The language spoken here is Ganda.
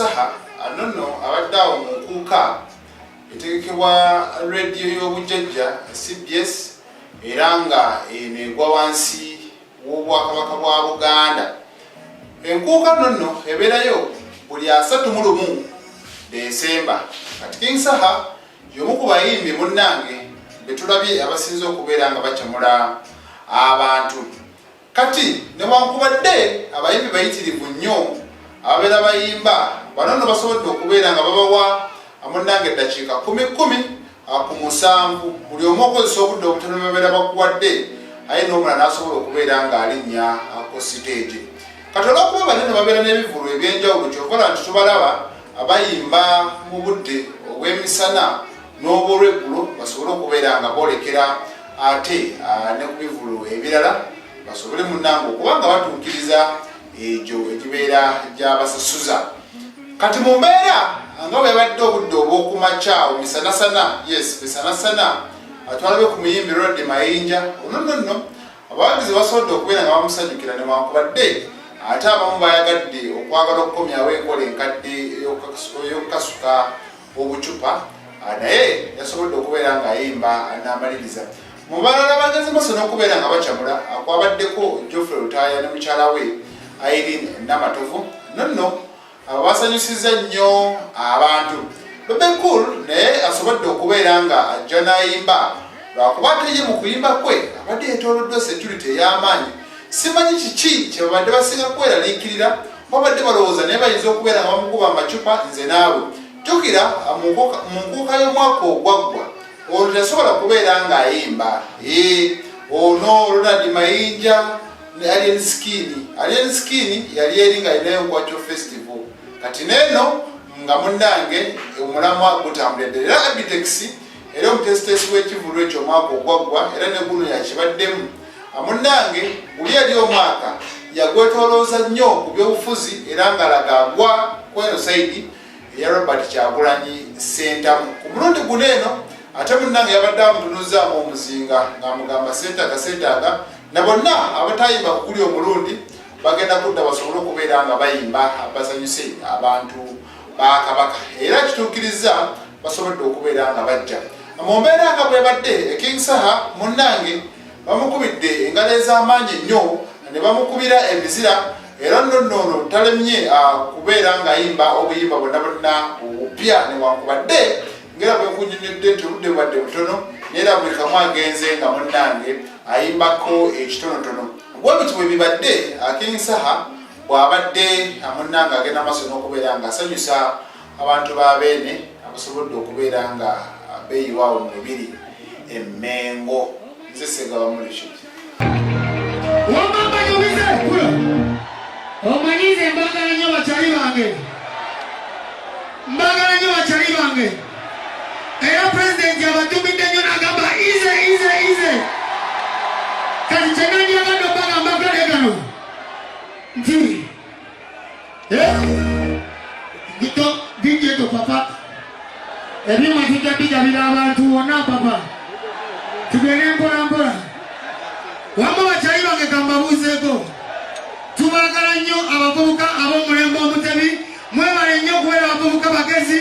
Saha nonno abadde awo mu nkuuka etegekebwa rediyo y'obujjajja CBS era nga eno egwa wansi w'Obwakabaka bwa Buganda. Enkuuka nonno ebeerayo buli 31 Desemba. Kati King Saha y'omu ku bayimbi munnange be tulabye abasinze okubeera nga bacamula abantu. Kati newankubadde abayimbi bayitirivu nnyo ababeera bayimba, bano nno basobodde okubeera nga babawa munnange eddakiika kumi kumi ku musanvu buli omu okozesa obudde obutono bwebabeera bakuwadde, aye n'omulala n'asobola okubeera ng'alinnya ku siteegi. Kati olw'okuba banene babeera n'ebivulu eby'enjawulo, kyova nti tubalaba abayimba mu budde obw'emisana n'obwolweggulo basobole okubeera nga boolekera ate ne ku bivulu ebirala, basobole munnange okuba nga batuukiriza egyo egibeera gyabasasuza. Kati mu mbeera nga bwe yabadde obudde obw'okumakya awo misanasana, yes, misanasana, twalabe ku muyimbi Ronald Mayinja. Ono nno nno abawagizi basobodde okubeera nga bamusanyukira, newankubadde ate abamu bayagadde okwagala okukomyawo enkola enkadde ey'okukasuka obucupa, naye yasobodde okubeera ng'ayimba n'amaliriza. Mu balala bagenze maaso n'okubeera nga bacamula kwabaddeko Geoffrey Lutaaya ne mukyala we Irene Namatovu. Nonno abo basanyusizza nnyo abantu. Bebe Cool naye asobodde okubeera nga ajja n'ayimba, lwakuba ate ye mu kuyimba kwe abadde yeetooloddwa security ey'amaanyi. Simanyi kiki kye babadde basinga kweraliikirira, babadde balowooza naye bayinza okubeera nga bamukuba amacupa. Nze naawe jjukira mu nkuuka y'omwaka ogwaggwa ono teyasobola kubeera ng'ayimba. Ono Ronald Mayinja ne Alien Skin. Alien Skin yali eri nga alinayo Nkwacho Festival, kati neeno nga munnange omulamwa gutambulira ddala. Era Abitex era omutesiteesi w'ekivulu ekyo omwaka ogwaggwa, era ne guno yakibaddemu. Munnange guli eri omwaka yagwetolooza nnyo ku byobufuzi, era ng'alaga agwa kweno side eya Robert Kyagulanyi Ssentamu. Ku mulundi guno eno ate munnange yabadde amutunuzaamu omuzinga ng'amugamba seetaaga seetaaga, na bonna abatayimba ku guli omulundi bagenda kudda basobole okubeera nga bayimba basanyuse abantu ba Kabaka, era kituukiriza basobodde okubeera nga bajja. Mu mbeera nga bwebadde, King Saha munnange bamukubidde engalo ez'amaanyi ennyo ne bamukubira emizira, era nno nno ono talemye kubeera ng'ayimba obuyimba bwonna bwonna obupya, newankubadde ngera bwenkunyonyodde nti obudde bubadde butono, naye era buli kamu agenze nga munnange ayimbako ekitonotono. Bwe biti bwe bibadde King Saha bw'abadde munnange agenda maaso n'okubeera ng'asanyusa abantu ba Beene abasobodde okubeera nga beeyiwaawo mu lubiri e Mmengo. Nze Ssegawa Murishid. Wamma nyumize kulo. Omanyi nze mbagala nnyo bakyali bange, mbagala nnyo bakyali bange, era pulezidenti abatumidde nnyo n'agamba ize ize ize. Kati kyenandyagadde obagamba kale gano nti DJ to papa, ebyuma tujja bigabira abantu wonna, papa, tugende mpola mpola. Wamma bakyali bange, kambabuuzeeko, tubaagala nnyo abavubuka ab'omulembe Omutebi. Mwebale nnyo okubeera abavubuka bagezi.